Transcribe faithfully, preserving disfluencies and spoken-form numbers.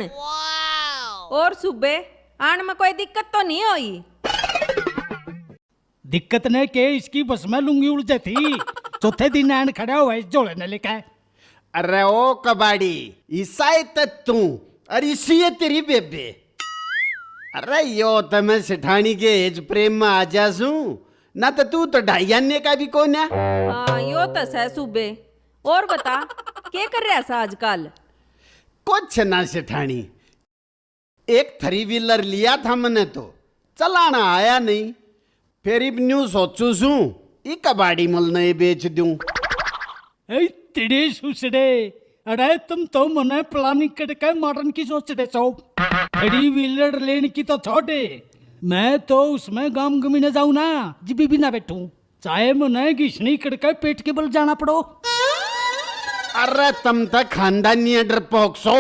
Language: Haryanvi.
और सूबे आण में कोई दिक्कत तो नहीं होई? दिक्कत ने के, इसकी बस में लुंगी उलझे थी। चौथे दिन आन खड़ा हुआ इस झोले ने लेकर। अरे ओ कबाड़ी, ईसाई त तू, अरे इसी है तेरी बेबे। अरे यो त मैं सेठानी के हेज प्रेम में आ जा सूं, ना तो तू तो ढाई आने का भी कोन्या। हाँ, यो तो सै सूबे। और बता, के कर रहा सा आजकल? कुछ ना सेठानी, एक थ्री व्हीलर लिया था मने तो चलाना आया नहीं, फिर इब न्यू सोचू सूं, ई कबाड़ी मल ने बेच दूं। ए तेरे सुसड़े, अरे तुम तो मने प्लानिंग करके मारन की सोच रहे सो। थ्री व्हीलर लेने की तो छोड़े, मैं तो उसमें गाम गमीने जाऊं ना, जिबी भी ना बैठूं, चाहे मने घिसनी करके पेट के बल जाना पड़ो। अरे तुम तो खानदानी डरपोक सो।